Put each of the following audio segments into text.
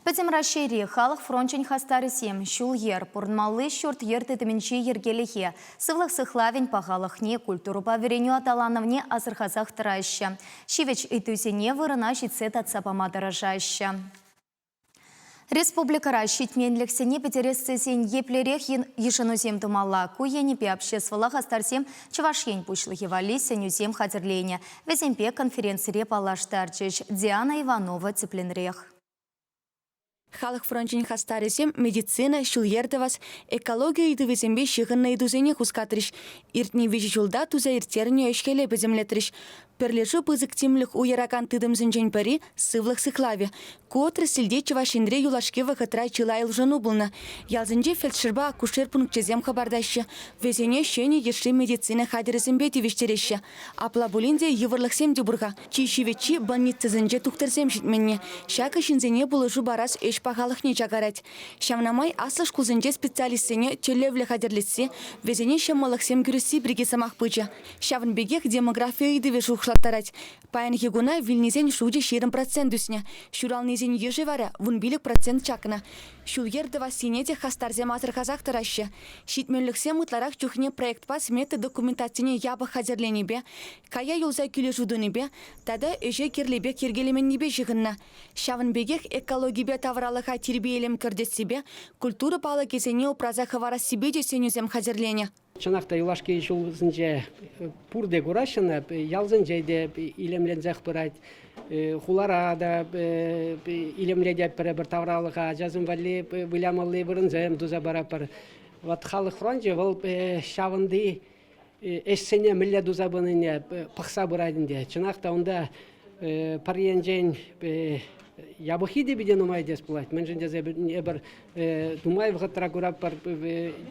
Пӗтӗм Раҫҫейри халӑх фрончӗн хастарӗсем ҫул-йӗр, пурӑнмалли ҫурт-йӗр тытӑмӗнчи йӗркелӗхе, сывлӑх сыхлавӗн пахалӑхне, культурӑпа вӗренӳ аталанӑвне асӑрхасах тӑраҫҫӗ. Ҫивӗч ыйтусене вырӑна ҫитсе татса пама тӑрӑшаҫҫӗ. Республикӑра ҫитменлӗхсене пӗтерес тесен еплерех йышӑнусем тумалла? Ку енӗпе обществӑлла хастарсем Чӑваш Ен Пуҫлӑхӗ валли сӗнӳсем хатӗрленӗ. Вӗсемпе конференцире паллаштарчӗҫ. Диана Иванова тӗплӗнрех. Халӑх фрончӗн хастарӗсем медицина, ҫул-йӗр тӑвас, экологи ыйтӑвӗсемпе ҫыхӑннӑ ыйтусене хускатрӗҫ. Иртнӗ виҫӗ ҫулта туса ирттернӗ ӗҫ-хӗле пӗтӗмлетрӗҫ. Пӗрлешӳ пысӑк тимлӗх уйӑракан тытӑмсенчен пӗри – сывлӑх сыхлавӗ. Ку отрасльте Чӑваш Енре юлашки вӑхӑтра чылай улшӑну пулнӑ. Ялсенче фельдшерпа акушер пункчӗсем хӑпартаҫҫӗ, вӗсене ҫӗнӗ йышши медицина хатӗрӗсемпе тивӗҫтереҫҫӗ. Апла пулин те йывӑрлӑхсем те пур-ха. Чи ҫивӗччи – больницӑсенче тухтӑрсем ҫитменни. Ҫакӑ ҫынсене пулӑшу парас ӗҫ пахалӑхне чакарать. Ҫавна май аслӑ шкулсенче специалистсене тӗллевлӗ хатӗрлесси, вӗсене ҫӑмӑллӑхсем кӳресси пирки сӑмах пычӗ. Ҫавӑн пекех демографи ыйтӑвӗ шухӑшлаттарать. Паянхи куна вилнисен шучӗ 20% ӳснӗ, ҫуралнисен йышӗ вара 15% чакнӑ. Ҫул-йӗр тӑвассине те хастарсем асӑрхасах тӑраҫҫӗ. Ҫитменлӗхсем ытларах чухне проектпа смета документацине япӑх хатӗрленипе, кая юлса килӗшӳ тунипе тата ӗҫе кирлӗ пек йӗркелеменнипе ҫыхӑннӑ. Ҫавӑн пекех экологипе тавралӑха тирпей-илем кӗртессипе, культура палӑкӗсене упраса хӑварассипе те сӗнӳсем хатӗрленӗ. Чӑнах та юлашки ҫулсенче пурте кураҫҫӗ ӑна, ялсенче те илемленсех пырать, хулара та илемлететпӗр эпир тавралӑха, ачасем валли вылямалли вырӑнсем туса паратпӑр. Вот халӑх фрончӗ вӑл ҫавӑнти ӗҫсене мӗнле туса пынине пӑхса пырать ӗнтӗ. Чӑнах та унта пӗр енчен япӑххи те питӗ нумай тес пулать. Мӗншӗн тесе эпир нумай вӑхӑтра куратпӑр,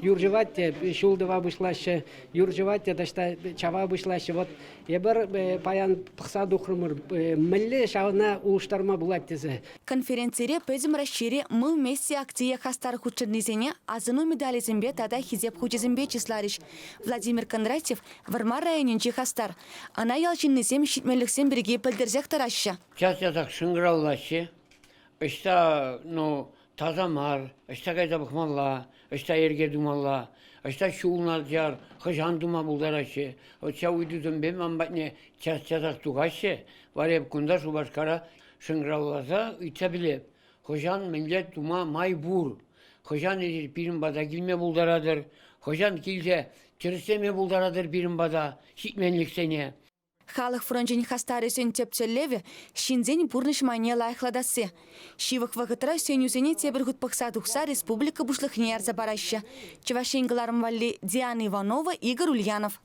юр ҫӑвать те ҫул тӑва пуҫлаҫҫӗ, юр ҫӑвать те таҫта чава пуҫлаҫҫӗ. Вот эпир паян пӑхса тухрӑмӑр, мӗнле ҫавна улӑштарма пулать тесе. Конференцире Пӗтӗм Раҫҫейре Мы вместе акцие хастар хутшӑннисене асӑну медалӗсемпе тата Хисеп хучӗсемпе чысларӗҫ. Владимир Кондратьев, Вӑрмар районӗнчи хастар. Ӑна ял ҫыннисем ҫитменлӗхсем пирки пӗлтерсех тӑраҫҫӗ. Час-часах шӑнкӑравлаҫҫӗ. Ӑҫта, ну, таса мар, ӑҫта кайса пӑхмалла, ӑҫта йӗрке тумалла, ӑҫта ҫул начар, хӑҫан тума пултараҫҫӗ. Вот ҫав ыйтусемпе ман патне час-часах тухаҫҫӗ. Вара эп кунта Шупашкара шӑнкӑравласа ыйтса пӗлеп, хӑҫан мӗнле тума май пур, хӑҫан эсир пирӗн пата килме пултаратӑр, хӑҫан килсе тӗрӗслеме пултаратӑр пирӗн пата ҫитменлӗхсене. Халӑх фрончӗн хастарӗсен тӗп тӗллевӗ – ҫынсен пурнӑҫ майне лайӑхлатасси. Ҫывӑх вӑхӑтра сӗнӳсене тепӗр хут пӑхса тухса республика Пуҫлӑхне ярса параҫҫӗ. Чӑваш Ен кӑларӑм валли Диана Иванова, Игорь Ульянов.